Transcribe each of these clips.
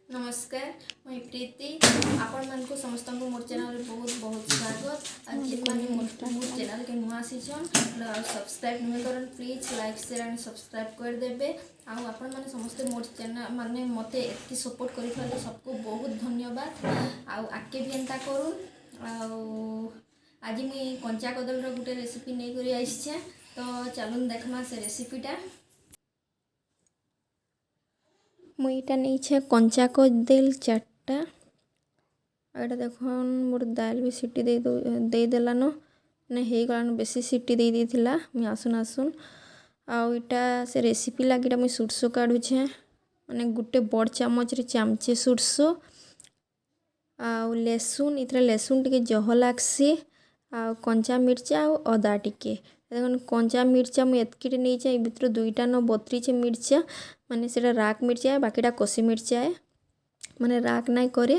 ନମସ୍କାର, ମୁଇଁ ପ୍ରୀତି। ଆପଣମାନଙ୍କୁ ସମସ୍ତଙ୍କୁ ମୋର ଚ୍ୟାନେଲରେ ବହୁତ ବହୁତ ସ୍ୱାଗତ। ଆଉ ଯେନ୍ମାନେ ମୋର ଚ୍ୟାନେଲକେ ନୂଆ ଆସିଛନ୍ ଆଉ ସବସ୍କ୍ରାଇବ୍ ନୁହେଁ କରନ୍, please like, share and subscribe କରିଦେବେ। ଆଉ ଆପଣମାନେ ସମସ୍ତେ ମୋର ଚ୍ୟାନେଲ ମାନେ ମୋତେ ଏତ୍କି ସପୋର୍ଟ କରିଥିବାରୁ ସବକୁ ବହୁତ ଧନ୍ୟବାଦ। ଆଉ ଆଗ୍କେ ବି ଏନ୍ତା କରୁନ୍। ଆଉ ଆଜି ମୁଇଁ କଞ୍ଚା କଦଳୀର ଗୋଟେ ରେସିପି ନେଇକରି ଆସିଛେ, ତ ଚାଲୁନ୍ ଦେଖ୍ମା ସେ ରେସିପିଟା। ମୁଇଁ ଇଟା ନେଇଛେ କଞ୍ଚା କଦଳୀ ଚାରିଟା। ଆଉ ଏଇଟା ଦେଖୁନ୍, ମୋର୍ ଦାଏଲ୍ ବି ସିଟି ଦେଇ ଦେଇଦେଲାନ, ମାନେ ହେଇଗଲାନ, ବେଶୀ ସିଟି ଦେଇ ଦେଇଥିଲା ମୁଇଁ ଆସୁନ୍ ଆସୁନ୍। ଆଉ ଇଟା ସେ ରେସିପି ଲାଗି ଇଟା ମୁଇଁ ସୁର୍ଷୋ କାଢ଼ୁଛେଁ, ମାନେ ଗୁଟେ ବଡ଼୍ ଚାମଚରେ ଚାମଚେ ସୁର୍ଷୋ ଆଉ ଲେସୁନ୍। ଏଥିରେ ଲେସୁନ୍ ଟିକେ ଜହ ଲାଗ୍ସି। ଆଉ କଞ୍ଚା ମିର୍ଚା ଆଉ ଅଦା ଟିକେ। ଦେଖୁନ୍, କଞ୍ଚା ମିର୍ଚା ମୁଇଁ ଏତ୍କିଟେ ନେଇଛେ, ଏ ଭିତରୁ ଦୁଇଟା ନ ବତ୍ରିଛେ ମିର୍ଚା, ମାନେ ସେଟା ରାଗ୍ ମିର୍ଚା, ବାକିଟା କଷି ମିର୍ଚା ଏ, ମାନେ ରାଗ୍ ନାଇଁ କରେ।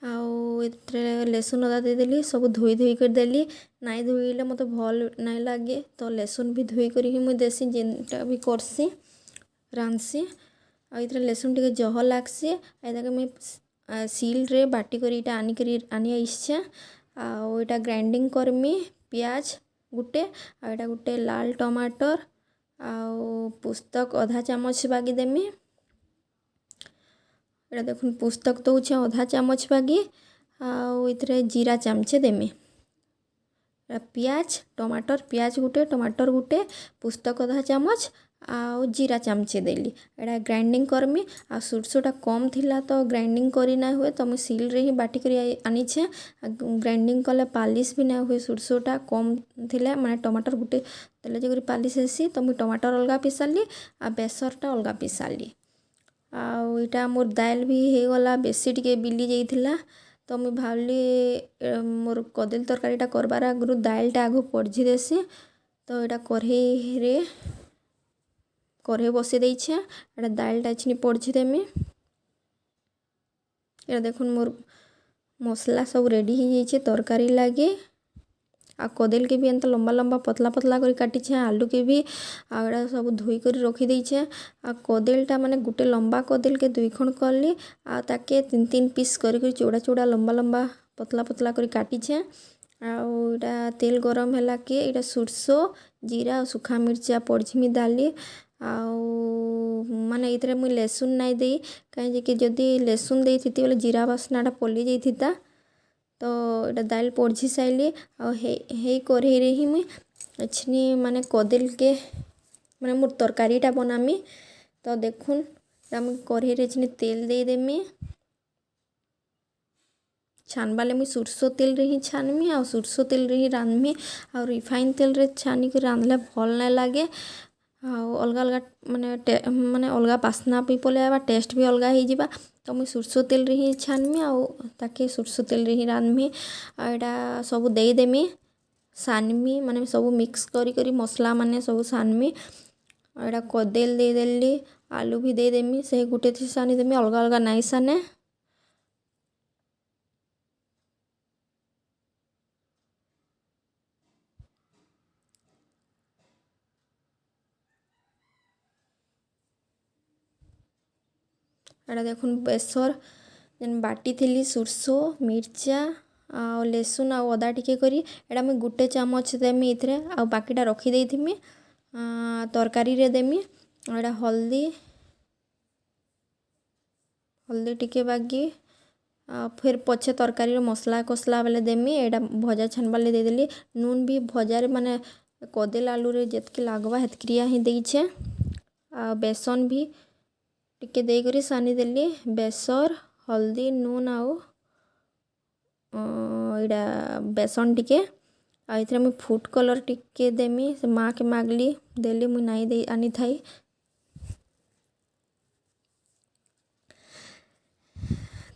ଆଉ ଏଥିରେ ଲେସୁନ୍ ଅଦା ଦେଇଦେଲି, ସବୁ ଧୋଇ ଧୋଇ କରି ଦେଲି। ନାଇଁ ଧୋଇଲେ ମତେ ଭଲ୍ ନାଇଁ ଲାଗେ, ତ ଲେସୁନ୍ ବି ଧୋଇକରି ହିଁ ମୁଇଁ ଦେସି, ଯେନ୍ଟା ବି କର୍ସି ରାନ୍ଧ୍ସି। ଆଉ ଏଥିରେ ଲେସୁନ୍ ଟିକେ ଜହ ଲାଗ୍ସି। ଏଟାକେ ମୁଇଁ ସିଲ୍ରେ ବାଟି କରି ଇଟା ଆନିକରି ଆନି ଆଇସିଛେଁ। ଆଉ ଏଇଟା ଗ୍ରାଇଣ୍ଡିଙ୍ଗ କର୍ମି। ପିଆଜ୍ ଗୁଟେ ଆଉ ଏଇଟା ଗୁଟେ ଲାଲ୍ ଟମାଟର୍ ଆଉ ପୁସ୍ତକ ଅଧା ଚାମଚ ବାଗି ଦେମି। ଏଇଟା ଦେଖୁନ୍, ପୁସ୍ତକ ଦଉଛେଁ ଅଧା ଚାମଚ ବାଗି, ଆଉ ଏଥିରେ ଜିରା ଚାମଚେ ଦେମି। ପିଆଜ୍ ଟମାଟର୍, ପିଆଜ୍ ଗୁଟେ, ଟମାଟର୍ ଗୁଟେ, ପୁସ୍ତକ ଅଧା ଚାମଚ ଆଉ ଜିରା ଚାମଚେ ଦେଲି। ଏଇଟା ଗ୍ରାଇଣ୍ଡିଙ୍ଗ କର୍ମି। ଆଉ ସୁର୍ଷୋଟା କମ୍ ଥିଲା ତ ଗ୍ରାଇଣ୍ଡିଙ୍ଗ କରି ନାଇଁ ହୁଏ, ତ ମୁଇଁ ସିଲ୍ରେ ହିଁ ବାଟିକରି ଆନିଛେଁ। ଗ୍ରାଇଣ୍ଡିଙ୍ଗ କଲେ ପାଲିସ୍ ବି ନାଇଁ ହୁଏ ସୁର୍ଷୋଟା କମ୍ ଥିଲେ, ମାନେ ଟମାଟର୍ ଗୁଟେ ଦେଲେ ଯାଇକରି ପାଲିସ୍ ହେସି। ତ ମୁଇଁ ଟମାଟର୍ ଅଲଗା ପିସାଲି ଆଉ ବେସରଟା ଅଲଗା ପିସାଲି। ଆଉ ଇଟା ମୋର୍ ଦାଏଲ୍ ବି ହେଇଗଲା, ବେଶୀ ଟିକେ ବିଲି ଯାଇଥିଲା, ତ ମୁଇଁ ଭାବ୍ଲି ମୋର୍ କଦେଲ୍ ତରକାରୀଟା କର୍ବାର୍ ଆଗ୍ରୁ ଦାଏଲ୍ଟା ଆଗ ପର୍ଝି ଦେସି। ତ ଏଇଟା କଢ଼େଇରେ କଢ଼େଇ ବସେଇ ଦେଇଛେଁ, ଏଇଟା ଦାଏଲ୍ଟା ଏଛିନି ପର୍ଝି ଦେମି। ଏଇଟା ଦେଖୁନ୍, ମୋର୍ ମସଲା ସବୁ ରେଡ଼ି ହେଇଯାଇଛେ ତରକାରୀ ଲାଗି। ଆଉ କଦେଲ୍କେ ବି ଏନ୍ତା ଲମ୍ବା ଲମ୍ବା ପତଲା ପତଲା କରି କାଟିଛେଁ, ଆଲୁକେ ବି, ଆଉ ଏଇଟା ସବୁ ଧୋଇକରି ରଖିଦେଇଛେଁ। ଆଉ କଦେଲ୍ଟା ମାନେ ଗୁଟେ ଲମ୍ବା କଦେଲ୍କେ ଦୁଇ ଖଣ୍ଡ କଲି, ଆଉ ତାକେ ତିନ୍ ତିନ୍ ପିସ୍ କରି କରି ଚଉଡ଼ା ଚଉଡ଼ା ଲମ୍ବା ଲମ୍ବା ପତଲା ପତଲା କରି କାଟିଛେଁ। ଆଉ ଏଇଟା ତେଲ୍ ଗରମ ହେଲାକେ ଏଇଟା ସୁର୍ଷୋ, ଜିରା ଆଉ ଶୁଖା ମିର୍ଚା ପର୍ଝିମି ଦାଲି। ଆଉ ମାନେ ଏଇଥିରେ ମୁଇଁ ଲେସୁନ୍ ନାଇଁ ଦେଇ, କାହିଁକି ଯଦି ଲେସୁନ୍ ଦେଇଥିତି ବୋଲେ ଜିରା ବାସ୍ନାଟା ପଲେଇ ଯାଇଥିତା। ତ ଏଇଟା ଦାଏଲ୍ ପର୍ଝି ସାଇଲି, ଆଉ ହେଇ କଢ଼େଇରେ ହିଁ ମୁଇଁ ଏଛିନି ମାନେ କଦେଲ୍କେ ମାନେ ମୋର୍ ତରକାରୀଟା ବନାମି। ତ ଦେଖୁନ୍, ଏଟା ମୁଇଁ କଢ଼େଇରେ ଏଛିନି ତେଲ୍ ଦେଇଦେମି। ଛାନ୍ବାଲେ ମୁଇଁ ସୁର୍ଷୋ ତେଲ୍ରେ ହିଁ ଛାନ୍ମି ଆଉ ସୁର୍ଷୋ ତେଲ୍ରେ ହିଁ ରାନ୍ଧ୍ମି। ଆଉ ରିଫାଇନ୍ ତେଲ୍ରେ ଛାନିକରି ରାନ୍ଧ୍ଲେ ଭଲ୍ ନାଇଁ ଲାଗେ, ଆଉ ଅଲଗା ଅଲଗା ମାନେ ମାନେ ଅଲଗା ବାସ୍ନା ବି ପଲେଇ ଆଇବା, ଟେଷ୍ଟ ବି ଅଲଗା ହେଇଯିବା। ତ ମୁଇଁ ସୁର୍ଷୋ ତେଲ୍ରେ ହିଁ ଛାନ୍ମି ଆଉ ତାକେ ସୁର୍ଷୋ ତେଲ୍ରେ ହିଁ ରାନ୍ଧ୍ମି। ଆଉ ଏଇଟା ସବୁ ଦେଇଦେମି, ସାନ୍ମି, ମାନେ ସବୁ ମିକ୍ସ କରି କରି ମସଲା ମାନେ ସବୁ ସାନ୍ମି। ଆଉ ଏଇଟା କଦେଲ୍ ଦେଇଦେଲି, ଆଲୁ ବି ଦେଇଦେମି, ସେ ଗୁଟେ ଥି ସାନିଦେମି, ଅଲଗା ଅଲଗା ନାଇଁ ସାନେ। ଏଇଟା ଦେଖୁନ୍, ବେସର୍ ଯେନ୍ ବାଟିଥିଲି ସୁର୍ଷୋ, ମିର୍ଚା ଆଉ ଲେସୁନ୍ ଆଉ ଅଦା ଟିକେ କରି, ଏଇଟା ମୁଇଁ ଗୁଟେ ଚାମଚ ଦେମି ଏଥିରେ, ଆଉ ବାକିଟା ରଖିଦେଇଥିମି, ତରକାରୀରେ ଦେମି। ଆଉ ଏଇଟା ହଲ୍ଦୀ, ହଲ୍ଦୀ ଟିକେ ବାଗି, ଆଉ ଫେର୍ ପଛେ ତରକାରୀର ମସଲା କଷଲା ବେଲେ ଦେମି। ଏଇଟା ଭଜା ଛାନ୍ବାର୍ ଲାଗି ଦେଇଦେଲି। ନୁନ୍ ବି ଭଜାରେ ମାନେ କଦେଲ୍ ଆଲୁରେ ଯେତ୍କି ଲାଗ୍ବା ହେତ୍କିରିଆ ହିଁ ଦେଇଛେଁ। ଆଉ ବେସନ୍ ବି ଟିକେ ଦେଇକରି ସାନିଦେଲି। ବେସର୍, ହଲ୍ଦୀ, ନୁନ୍ ଆଉ ଏଇଟା ବେସନ୍ ଟିକେ। ଆଉ ଏଥିରେ ମୁଇଁ ଫୁଡ଼୍ କଲର୍ ଟିକେ ଦେମି, ସେ ମା'କେ ମାଗ୍ଲି ଦେଲି, ମୁଇଁ ନାଇଁ ଦେଇ ଆନିଥାଇ।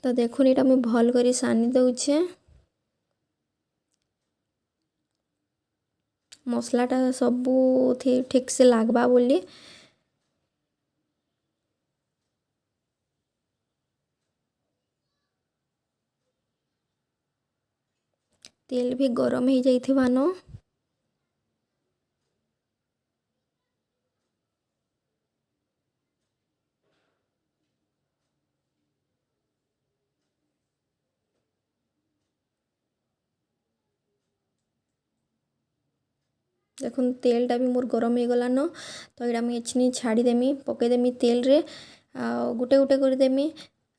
ତ ଦେଖୁନ୍, ଏଇଟା ମୁଇଁ ଭଲ୍ କରି ସାନି ଦଉଛେଁ, ମସଲାଟା ସବୁଥି ଠିକ୍ସେ ଲାଗ୍ବା ବୋଲି। ତେଲ୍ ବି ଗରମ ହେଇଯାଇଥିବାନ। ଦେଖୁନ୍, ତେଲଟା ବି ମୋର୍ ଗରମ ହେଇଗଲାନ। ତ ଏଇଟା ମୁଇଁ ଏଛିନି ଛାଡ଼ିଦେମି, ପକେଇଦେମି ତେଲରେ ଆଉ ଗୁଟେ ଗୁଟେ କରିଦେମି।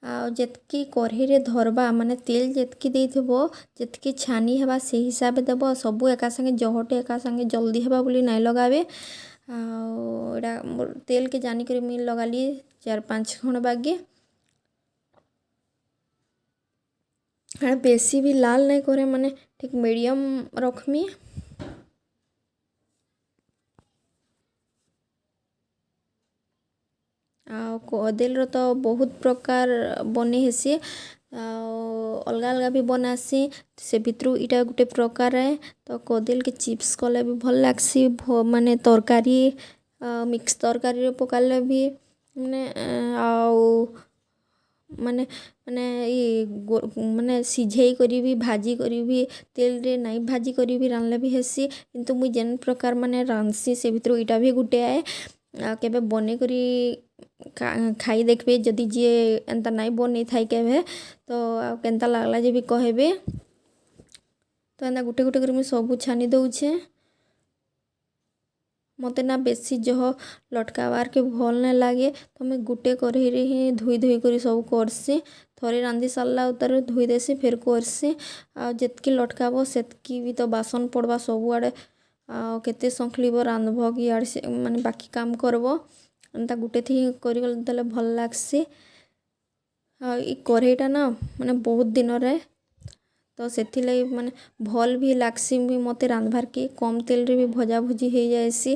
ଆଉ ଯେତ୍କି କଢ଼େଇରେ ଧରବା, ମାନେ ତେଲ ଯେତ୍କି ଦେଇଥିବ, ଯେତ୍କି ଛାନି ହେବା ସେଇ ହିସାବେ ଦେବ। ସବୁ ଏକା ସାଙ୍ଗେ ଜହଟେ ଏକା ସାଙ୍ଗେ ଜଲ୍ଦି ହେବା ବୋଲି ନାଇଁ ଲଗାବେ। ଆଉ ଏଇଟା ମୋର୍ ତେଲକେ ଜାନିକରି ମୁଇଁ ଲଗାଲି 4-5 ଖଣ୍ଡ ବାଗି। ବେଶୀ ବି ଲାଲ୍ ନାଇଁ କରେ, ମାନେ ଠିକ୍ ମିଡ଼ିୟମ୍ ରଖ୍ମି। ଆଉ କଦେଲର ତ ବହୁତ ପ୍ରକାର ବନେଇ ହେସି ଆଉ ଅଲଗା ଅଲଗା ବି ବନାସି, ସେ ଭିତରୁ ଇଟା ଗୁଟେ ପ୍ରକାର ଏ। ତ କଦେଲକେ ଚିପ୍ସ କଲେ ବି ଭଲ୍ ଲାଗ୍ସି, ମାନେ ତରକାରୀ, ମିକ୍ସ ତରକାରୀରେ ପକାଲେ ବି, ମାନେ ଆଉ ମାନେ ମାନେ ଇ ମାନେ ସିଝେଇ କରି ବି, ଭାଜି କରି ବି, ତେଲରେ ନାଇଁ ଭାଜି କରି ବି ରାନ୍ଧ୍ଲେ ବି ହେସି। କିନ୍ତୁ ମୁଇଁ ଯେନ୍ ପ୍ରକାର ମାନେ ରାନ୍ଧ୍ସି, ସେ ଭିତରୁ ଇଟା ବି ଗୁଟେ ଆଏ। ଆଉ କେବେ ବନେଇକରି ଖାଇ ଦେଖ୍ବେ, ଯଦି ଯିଏ ଏନ୍ତା ନାଇଁ ବନେଇଥାଇ କେଭେ ତ, ଆଉ କେନ୍ତା ଲାଗ୍ଲା ଯେ ବି କହେବେ। ତ ଏନ୍ତା ଗୁଟେ ଗୁଟେ କରି ମୁଇଁ ସବୁ ଛାନି ଦଉଛେଁ। ମତେ ନା ବେଶୀ ଜହ ଲଟ୍କାବାର୍କେ ଭଲ୍ ନାଇଁ ଲାଗେ, ତ ମୁଇଁ ଗୁଟେ କଢ଼େଇରେ ହିଁ ଧୁଇ ଧୁଇ କରି ସବୁ କର୍ସି। ଥରେ ରାନ୍ଧି ସାର୍ଲା ଉତାରୁ ଧୁଇ ଦେସି, ଫେର୍ କର୍ସି। ଆଉ ଯେତ୍କି ଲଟ୍କାବ ସେତ୍କି ବି ତ ବାସନ୍ ପଡ଼୍ବା ସବୁଆଡ଼େ, ଆଉ କେତେ ସଂଖଳିବ, ରାନ୍ଧ୍ବ କି ଇଆଡ଼େ ସେ ମାନେ ବାକି କାମ୍ କର୍ବ। ଏନ୍ତା ଗୁଟେ ଥି କରିଗଲେ ଦେଲେ ଭଲ୍ ଲାଗ୍ସି। ଆଉ ଇ କଢ଼େଇଟା ନା ମାନେ ବହୁତ୍ ଦିନରେ, ତ ସେଥିର୍ଲାଗି ମାନେ ଭଲ୍ ବି ଲାଗ୍ସି ବି ମତେ ରାନ୍ଧ୍ବାର୍କେ। କମ୍ ତେଲ୍ରେ ବି ଭଜା ଭୁଜି ହେଇଯାଏସି।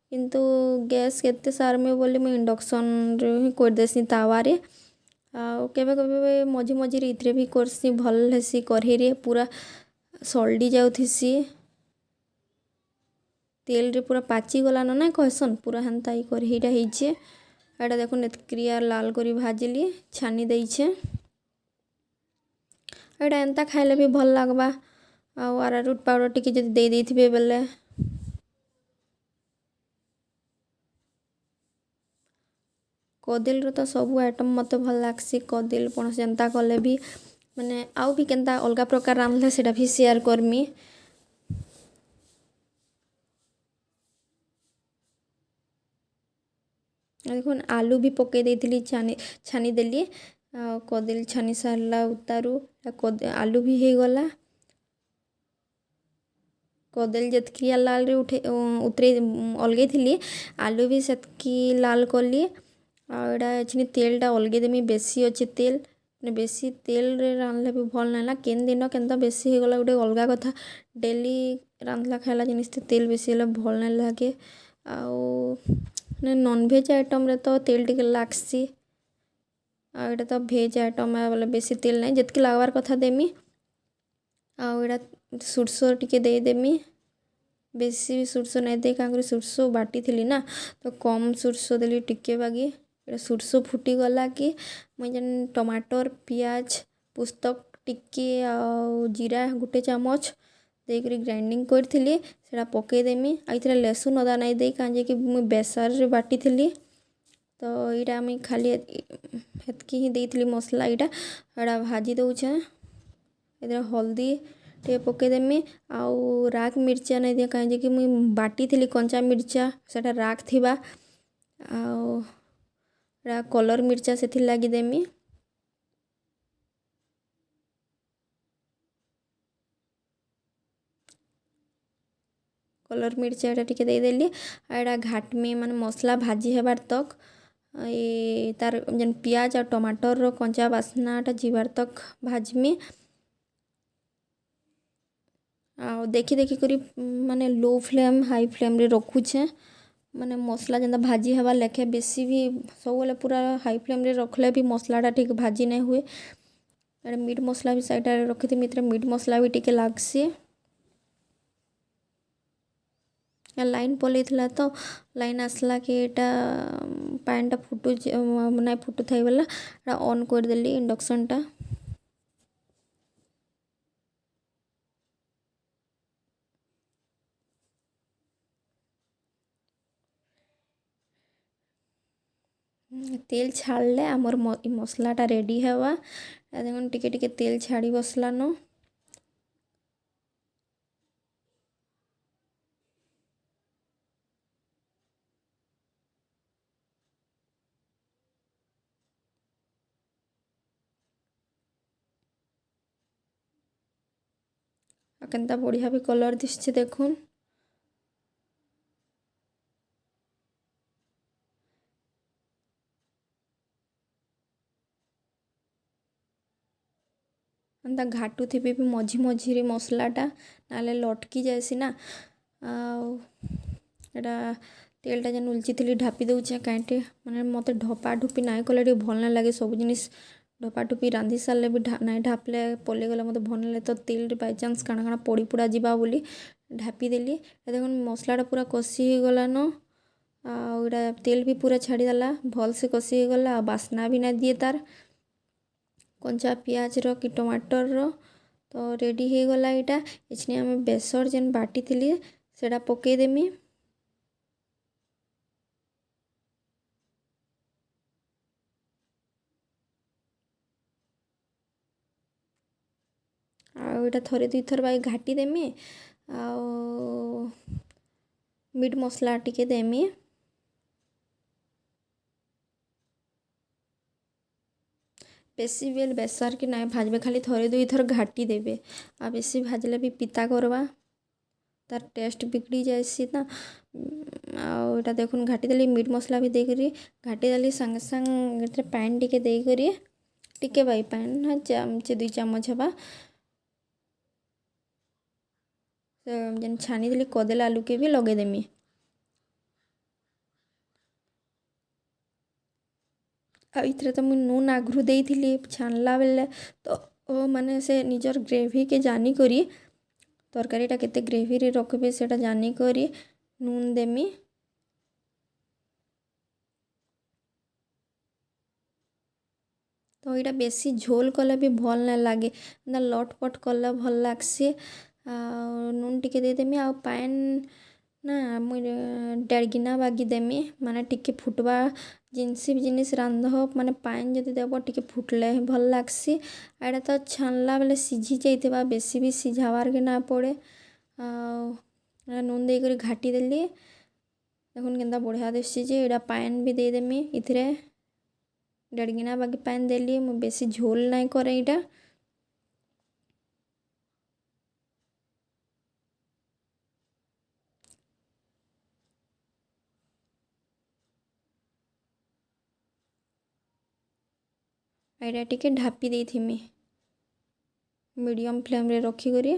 କିନ୍ତୁ ଗ୍ୟାସ୍ କେତେ ସାର୍ମି ବୋଲି ମୁଇଁ ଇଣ୍ଡକ୍ସନ୍ରେ ହିଁ କରିଦେସି ତାୱାରେ। ଆଉ କେବେ କେବେ ମଝି ମଝିରେ ଇଥିରେ ବି କର୍ସି, ଭଲ୍ ହେସି। କଢ଼େଇରେ ପୁରା ସଲ୍ଡି ଯାଉଥିସି, ତେଲ୍ରେ ପୁରା ପାଚିଗଲାନ ନାଇଁ କହେସନ୍, ପୁରା ହେନ୍ତା ଇ କଢ଼େଇଟା ହେଇଛେ। ଏଇଟା ଦେଖୁନ୍, ଏତ୍କ୍ରିଆ ଲାଲ୍ କରି ଭାଜିଲି, ଛାନି ଦେଇଛେ। ଏଇଟା ଏନ୍ତା ଖାଇଲେ ବି ଭଲ୍ ଲାଗ୍ବା, ଆଉ ଆରାରୁଟ୍ ପାଉଡ଼ର୍ ଟିକେ ଯଦି ଦେଇ ଦେଇଥିବେ ବେଲେ। କଦେଲ୍ର ତ ସବୁ ଆଇଟମ୍ ମତେ ଭଲ୍ ଲାଗ୍ସି। କଦେଲ୍ ପଣସ ଯେନ୍ତା କଲେ ବି, ମାନେ ଆଉ ବି କେନ୍ତା ଅଲଗା ପ୍ରକାର ରାନ୍ଧ୍ଲେ ସେଟା ବି ସେୟାର୍ କର୍ମି। ଦେଖୁନ୍, ଆଲୁ ବି ପକେଇ ଦେଇଥିଲି, ଛାନିଦେଲି। ଆଉ କଦେଲ୍ ଛାନି ସାରିଲା ଉତାରୁ ଆଲୁ ବି ହେଇଗଲା। କଦେଲ୍ ଯେତ୍କି ଲାଲ୍ରେ ଉଠେଇ ଉତରେଇ ଅଲଗେଇଥିଲି, ଆଲୁ ବି ସେତ୍କି ଲାଲ୍ କଲି। ଆଉ ଏଇଟା ଏଛିନି ତେଲ୍ଟା ଅଲଗେଇଦେମି, ବେଶୀ ଅଛେ ତେଲ୍। ମାନେ ବେଶୀ ତେଲ୍ରେ ରାନ୍ଧ୍ଲେ ବି ଭଲ୍ ନାଇଁ ନା। କେନ୍ ଦିନ କେନ୍ତା ବେଶୀ ହେଇଗଲା ଗୁଟେ ଅଲଗା କଥା, ଡେଲି ରାନ୍ଧ୍ଲା ଖାଇଲା ଜିନିଷ୍ ତେଲ୍ ବେଶୀ ହେଲେ ଭଲ୍ ନାଇଁ ଲାଗେ। ଆଉ ମାନେ ନନ୍ଭେଜ୍ ଆଇଟମ୍ରେ ତ ତେଲ୍ ଟିକେ ଲାଗ୍ସି, ଆଉ ଏଇଟା ତ ଭେଜ୍ ଆଇଟମ୍ ବୋଲେ ବେଶୀ ତେଲ୍ ନାଇଁ, ଯେତ୍କି ଲାଗ୍ବାର୍ କଥା ଦେମି। ଆଉ ଏଇଟା ସୁର୍ଷୋ ଟିକେ ଦେଇଦେମି। ବେଶୀ ବି ସୁର୍ଷୋ ନାଇଁ ଦେଇ, କାଁ କରି ସୁର୍ଷୋ ବାଟିଥିଲି ନା, ତ କମ୍ ସୁର୍ଷୋ ଦେଲି ଟିକେ ବାଗି। ଏଇଟା ସୁର୍ଷୋ ଫୁଟିଗଲା କି ମୁଇଁ ଯେନ୍ ଟମାଟର୍, ପିଆଜ୍, ପୁସ୍ତକ ଟିକେ ଆଉ ଜିରା ଗୁଟେ ଚାମଚ ଦେଇକରି ଗ୍ରାଇଣ୍ଡିଙ୍ଗ କରିଥିଲି, ସେଟା ପକେଇଦେମି। ଆଉ ଏଥିରେ ଲେସୁନ୍ ଅଦା ନାଇଁ ଦେଇ, କାଁ ଯେ କି ମୁଇଁ ବେସରରେ ବାଟିଥିଲି, ତ ଏଇଟା ମୁଇଁ ଖାଲି ହେତ୍କି ହିଁ ଦେଇଥିଲି ମସଲା। ଏଇଟା ଭାଜି ଦଉଛେଁ। ଏଥିରେ ହଲ୍ଦୀ ଟିକେ ପକେଇଦେମି। ଆଉ ରାଗ୍ ମିର୍ଚା ନାଇଁ ଦିଏ, କାଁ ଯେ କି ମୁଇଁ ବାଟିଥିଲି କଞ୍ଚା ମିର୍ଚା, ସେଟା ରାଗ୍ ଥିବା। ଆଉ ଏଟା କଲର୍ ମିର୍ଚା ସେଥିର୍ଲାଗି ଦେମି। କଲର୍ ମିର୍ଚା ଏଇଟା ଟିକେ ଦେଇଦେଲି। ଆଉ ଏଇଟା ଘାଟମି, ମାନେ ମସଲା ଭାଜି ହେବାର୍ ତକ୍, ଏ ତାର୍ ଯେନ୍ ପିଆଜ ଆଉ ଟମାଟର୍ର କଞ୍ଚା ବାସ୍ନାଟା ଯିବାର୍ ତକ୍ ଭାଜ୍ମି। ଆଉ ଦେଖି ଦେଖିକରି ମାନେ ଲୋ ଫ୍ଲେମ୍ ହାଇ ଫ୍ଲେମ୍ରେ ରଖୁଛେଁ, ମାନେ ମସଲା ଯେନ୍ତା ଭାଜି ହେବାର୍ ଲେଖେ। ବେଶୀ ବି ସବୁବେଲେ ପୁରା ହାଇ ଫ୍ଲେମ୍ରେ ରଖ୍ଲେ ବି ମସଲାଟା ଠିକ୍ ଭାଜି ନାଇଁ ହୁଏ। ଏଇଟା ମିଟ୍ ମସଲା ବି ସାଇଡ଼୍ରେ ରଖିଥିମି, ଏଥିରେ ମିଟ୍ ମସଲା ବି ଟିକେ ଲାଗ୍ସି। ଲାଇନ୍ ପଲେଇଥିଲା ତ, ଲାଇନ୍ ଆସିଲା କି ଏଇଟା ପାଏନ୍ଟା ଫୁଟୁଛି ନାଇଁ ଫୁଟୁଥାଇ ବେଲେ ଏଇଟା ଅନ୍ କରିଦେଲି ଇଣ୍ଡକ୍ସନ୍ଟା। ତେଲ୍ ଛାଡ଼ଲେ ଆମର୍ ଇ ମସଲାଟା ରେଡ଼ି ହେବା। ଦେଖୁନ୍, ଟିକେ ଟିକେ ତେଲ୍ ଛାଡ଼ି ବସ୍ଲାନ। ଆଉ କେନ୍ତା ବଢ଼ିଆ ବି କଲର୍ ଦିଶୁଛେ ଦେଖୁନ୍। ଏନ୍ତା ଘାଟୁଥିବେ ବି ମଝି ମଝିରେ ମସଲାଟା, ନହେଲେ ଲଟକି ଯାଏସି ନା। ଆଉ ଏଇଟା ତେଲଟା ଯେନ୍ ଉଲଚିଥିଲି ଢାପି ଦଉଛେ, କାହିଁକି ମାନେ ମୋତେ ଢପା ଢୁପି ନାଇଁ କଲେ ଟିକେ ଭଲ୍ ନାଇଁ ଲାଗେ। ସବୁ ଜିନିଷ୍ ଢପା ଢୁପି ରାନ୍ଧି ସାରିଲେ ବି ନାଇଁ ଢାପଲେ ପଲେଇଗଲେ ମୋତେ ଭଲ୍ ନାଇଁ ଲାଗେ। ତ ତେଲରେ ବାଇଚାନ୍ସ କାଣା କାଣା ପଡ଼ି ପୁଡ଼ା ଯିବା ବୋଲି ଢାପିଦେଲି। ଦେଖୁନ୍, ମସଲାଟା ପୁରା କଷି ହେଇଗଲାନ ଆଉ ଏଇଟା ତେଲ ବି ପୁରା ଛାଡ଼ିଦେଲା, ଭଲସେ କଷି ହେଇଗଲା ଆଉ ବାସ୍ନା ବି ନାଇଁ ଦିଏ ତାର୍ କଞ୍ଚା ପିଆଜର କି ଟମାଟରର। ତ ରେଡ଼ି ହେଇଗଲା ଏଇଟା। ଏଛିନି ଆମେ ବେସର ଯେନ୍ ବାଟିଥିଲି ସେଟା ପକେଇଦେମି। ଆଉ ଏଇଟା ଥରେ ଦୁଇଥର ବାକି ଘାଟି ଦେମି ଆଉ ମିଟ୍ ମସଲା ଟିକେ ଦେମି। ବେଶୀ ବେଲ୍ ବେସରକେ ନାଇଁ ଭାଜବେ, ଖାଲି ଥରେ ଦୁଇଥର ଘାଟି ଦେବେ। ଆଉ ବେଶୀ ଭାଜଲେ ବି ପିତା କରବା, ତାର୍ ଟେଷ୍ଟ ବିଗଡ଼ି ଯାଏସି ନା। ଆଉ ଏଇଟା ଦେଖୁନ୍, ଘାଟିଦେଲି, ମିଟ୍ ମସଲା ବି ଦେଇକରି ଘାଟିଦେଲି। ସାଙ୍ଗେ ସାଙ୍ଗେ ଏଥିରେ ପାଏନ୍ ଟିକେ ଦେଇକରି, ଟିକେ ବାଇ ପାଏନ୍ ଚାମଚେ ଦୁଇ ଚାମଚ ହେବା, ସେ ଯେନ୍ ଛାନିଥିଲି କଦେଲ ଆଲୁକେ ବି ଲଗେଇଦେମି। ଆଉ ଏଥିରେ ତ ମୁଇଁ ନୁନ୍ ଆଗରୁ ଦେଇଥିଲି ଛାନଲା ବେଲେ, ତ ମାନେ ସେ ନିଜର ଗ୍ରେଭିକେ ଜାନିକରି, ତରକାରୀଟା କେତେ ଗ୍ରେଭିରେ ରଖିବେ ସେଟା ଜାନିକରି ନୁନ୍ ଦେମି। ତ ଏଇଟା ବେଶୀ ଝୋଲ୍ କଲେ ବି ଭଲ୍ ନାଇଁ ଲାଗେ, ଏନ୍ତା ଲଟପଟ କଲେ ଭଲ୍ ଲାଗ୍ସି। ଆଉ ନୁନ୍ ଟିକେ ଦେଇଦେମି। ଆଉ ପାଏନ୍ ନା ମୁଇଁ ଦେଢ଼ ଗିନା ବାଗି ଦେମି, ମାନେ ଟିକେ ଫୁଟବା। ଯେନ୍ସି ବି ଜିନିଷ୍ ରାନ୍ଧ, ମାନେ ପାଏନ୍ ଯଦି ଦେବ ଟିକେ ଫୁଟଲେ ହିଁ ଭଲ୍ ଲାଗ୍ସି। ଆଉ ଏଇଟା ତ ଛାନଲା ବେଲେ ସିଝି ଯାଇଥିବା, ବେଶୀ ବି ସିଝାବାର୍କେ ନାଇଁ ପଡ଼େ। ଆଉ ନୁନ୍ ଦେଇକରି ଘାଟିଦେଲି। ଦେଖୁନ୍ କେନ୍ତା ବଢ଼ିଆ ଦିଶୁଛେ ଯେ। ଏଇଟା ପାଏନ୍ ବି ଦେଇଦେମି ଏଥିରେ, ଦେଢ଼ ଗିନା ବାଗି ପାଏନ୍ ଦେଲି। ମୁଁ ବେଶୀ ଝୋଲ୍ ନାଇଁ କରେ ଏଇଟା। ଏଇଟା ଟିକେ ଢାପି ଦେଇଥିମି ମିଡ଼ିୟମ୍ ଫ୍ଲେମ୍ରେ ରଖିକରି,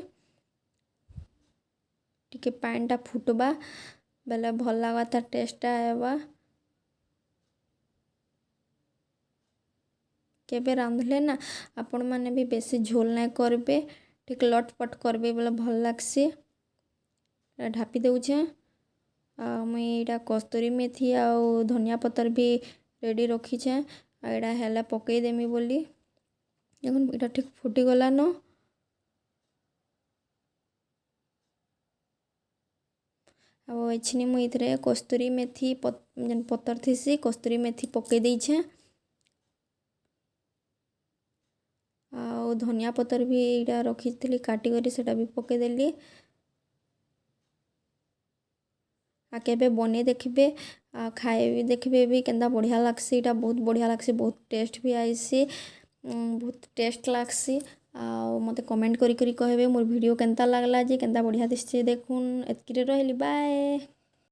ଟିକେ ପାଏନ୍ଟା ଫୁଟବା ବେଲେ ଭଲ୍ ଲାଗ୍ବା, ତାର୍ ଟେଷ୍ଟଟା ଆଏବା। କେବେ ରାନ୍ଧଲେ ନା ଆପଣମାନେ ବି ବେଶୀ ଝୋଲ୍ ନାଇଁ କରବେ, ଟିକେ ଲଟପଟ କରବେ ବେଲେ ଭଲ୍ ଲାଗ୍ସି। ଢାପି ଦଉଛେଁ। ଆଉ ମୁଇଁ ଏଇଟା କସ୍ତୁରୀ ମେଥି ଆଉ ଧନିଆ ପତର୍ ବି ରେଡ଼ି ରଖିଛେଁ, ଆଉ ଏଇଟା ହେଲେ ପକେଇଦେମି ବୋଲି। ଦେଖୁନ୍, ଏଇଟା ଠିକ୍ ଫୁଟିଗଲାନ। ଆଉ ଏଛିନି ମୁଇଁ ଏଥିରେ କସ୍ତୁରୀ ମେଥି ଯେନ୍ ପତର୍ ଥିସି, କସ୍ତୁରୀ ମେଥି ପକେଇ ଦେଇଛେଁ। ଆଉ ଧନିଆ ପତର୍ ବି ଏଇଟା ରଖିଥିଲି କାଟିକରି, ସେଟା ବି ପକେଇଦେଲି। ଆଉ କେବେ ବନେଇ ଦେଖିବେ ଆଉ ଖାଇ ଦେଖିବେ ବି କେନ୍ତା ବଢ଼ିଆ ଲାଗ୍ସି। ଏଇଟା ବହୁତ ବଢ଼ିଆ ଲାଗ୍ସି, ବହୁତ ଟେଷ୍ଟ ବି ଆଇସି, ବହୁତ ଟେଷ୍ଟ ଲାଗ୍ସି। ଆଉ ମୋତେ କମେଣ୍ଟ କରି କରି କହିବେ ମୋର୍ ଭିଡ଼ିଓ କେନ୍ତା ଲାଗ୍ଲା ଯେ। କେନ୍ତା ବଢ଼ିଆ ଦିଶୁଛେ ଦେଖୁନ୍। ଏତ୍କିରେ ରହିଲି, ବାଏ।